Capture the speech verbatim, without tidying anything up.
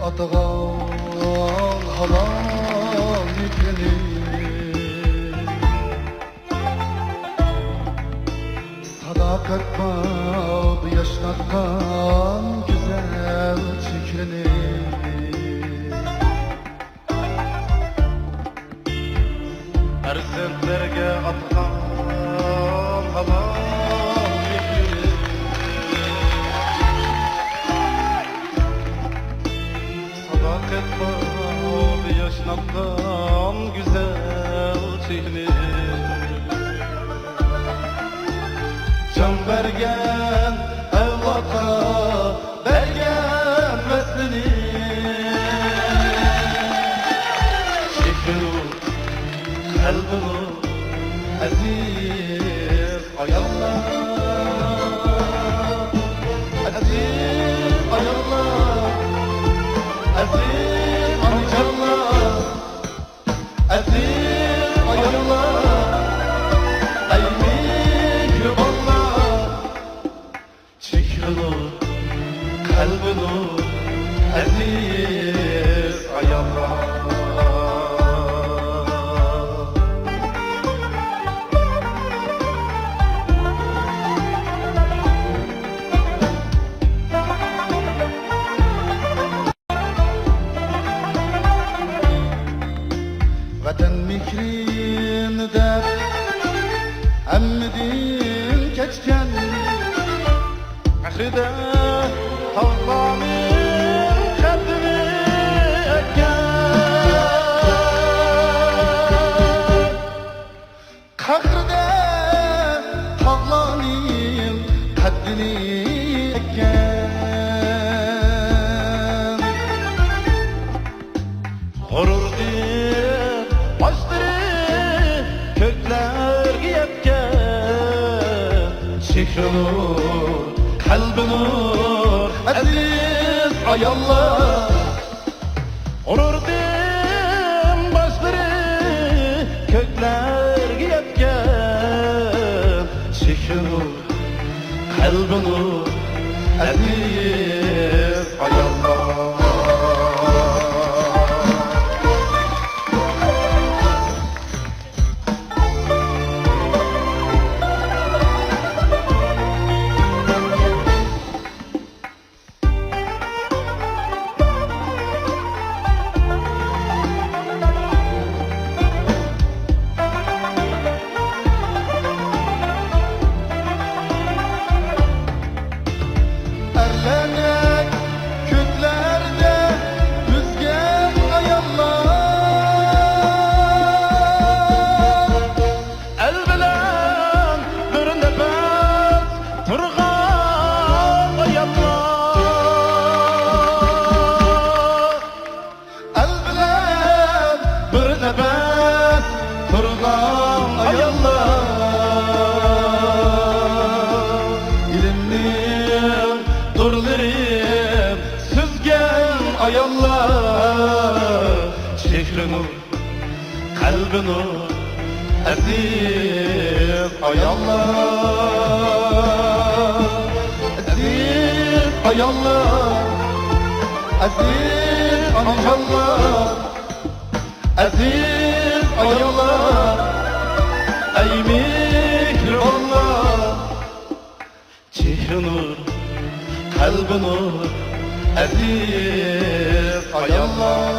ئاتىغان ھالال مېھرىنى، ساداقەت باغدا ياشناتقان گۈزەل چېھرىنى. پەرزەنتلەرگە ئاتىغان ھالال مېھرىنى، ساداقەت باغدا ياشناتقان گۈزەل چېھرىنى. جان بەرگەن ئەۋلادقا بەرگەن ۋەسلىنى. شېھرىنۇر قەلبىنۇر ئەزىز ئاياللار، ئەزىز ئاياللار، ئەزىز ئانىجانلار، ئەزىز ئاياللار، ئەي مېھرىبانلار. چېھرىنۇر، قەلبىنۇر، ئەزىز ئاياللار. ۋەتەن مېھرىنى دەپ ھەممىدىن كەچكەن، قەھرىدە تاغلارنىڭ قەددىنى ئەگكەن. قەھرىدە تاغلارنىڭ قەددىنى ئەگكەن. غۇرۇردىن باشلىرى كۆكلەرگە يەتكەن. چېھرىنۇر، قەلبىنۇر، ئەزىز ئاياللار. غۇرۇردىن باشلىرى كۆكلەرگە يەتكەن. چېھرىنۇر، قەلبىنۇر، ئەزىز ئاياللار. ئەرلەرنى كۆكلەردە ئۈزگەن ئاياللار. ئەل بىلەن بىر نەپەس تۇرغان ئاياللار. ئەل بىلەن بىر نەپەس تۇرغان ئاياللار. ئېلىمنىڭ نۇرلىرى سۈزگەن ئاياللار. چېھرىنۇر، قەلبىنۇر، ئەزىز ئاياللار. ئەزىز ئاياللار، ئەزىز ئانىجانلار، ئەزىز ئاياللار، ئەي مېھرىبانلار. چېھرىنۇر، قەلبىنۇر، ئەزىز ئاياللار.